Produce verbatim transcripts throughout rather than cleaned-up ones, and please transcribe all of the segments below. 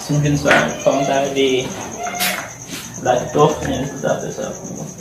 Si m jwenn sa, fò m ta rele Black Top, men li ta fè sa pou mwen.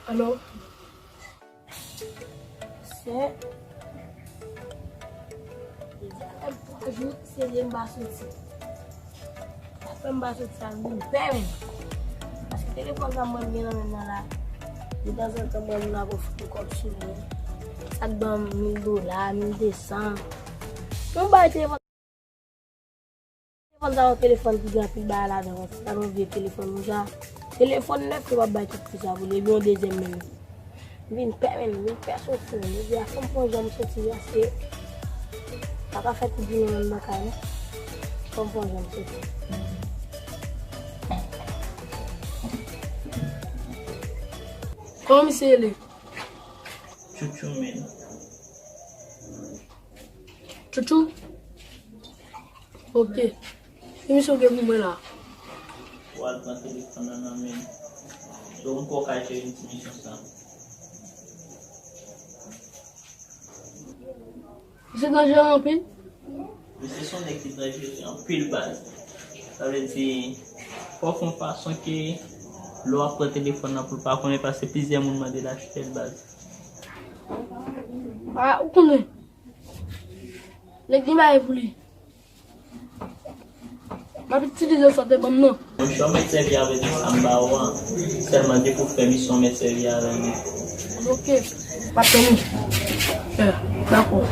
Alo? Sè, deja fè twa jou, serye m pa soti. Sa fè m pa soti sa, m vin pè menm. Paske telefòn sa mwen gen nan men m nan la, detanzantan mwen moun ap ofri m kòb sou li. Sa k ban m mil dola, mil de san. Mwen bay telefòn. Telefòn sa yon telefòn ki gen anpil bagay ladan, se pa yon vye telefòn konsa. Telefòn nèf yo p ap bay tout pri sa pou li, epi yon dezyèm menm. M vin pè menm, m vin pè soti menm. Jodi a fò m fè yon jan m soti paske pa ka fè tout jounen menm nan kay non. Fò m fè yon jan m soti. Kòman misye rele? Tchoutchou menm. Tchoutchou? Ok. Ki misyon w gen pou mwen la? W al pran telefòn nan nan men m. Donk, ou kwè w ka jere m ti misyon sa? Misye danjere anpil? Misye se yon nèg ki danjere anpil baz. Sa vle di, fò w fè yon fason ke lè w ap pran telefòn nan pou l pa konnen paske plizyè moun mande l achte l baz. Ah, ou konnen. Nèg gen bagay pou li. M ap itilize sa w te ban m nan. Monchè, w mèt sèvi avèk sa m ba ou an. Sèlman depi w fè misyon, w mèt sèvi avè m. Ok. M ap tann ou. Eh, dakò. Eh,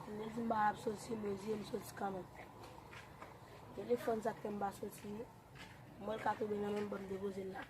m te di m pa ap soti, men m soti kanmenm. Telefòn sa k fè m pa soti. Mwen l ka tonbe nan men m, ban m depoze l la.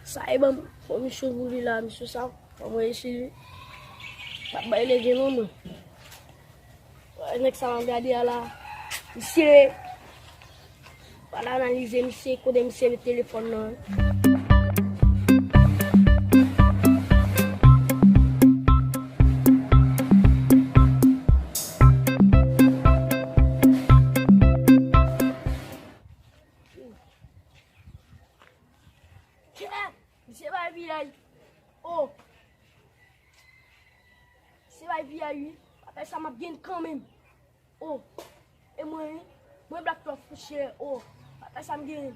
Sa e ban m yon misyon pou li la, misyon sa, fò mwen reyisi li. Sa bay lè gen non mwen. Nèg sa m ap gade a la, misye, w al analize misye, kote misye met telefòn nan. Kè! Misye bay piyay. Oh! Misye bay piyay wi. Apre sa m ap gen kanmenm. Oh! E mwen wi. Mwen Black Top chè. Oh! Apre sa m gen.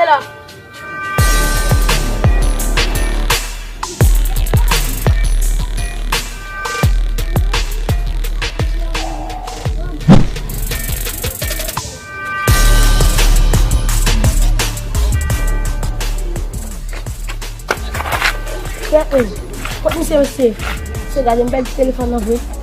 la. Kèt, kot misye, mesye? Se gade m pèdi telefòn nan vre.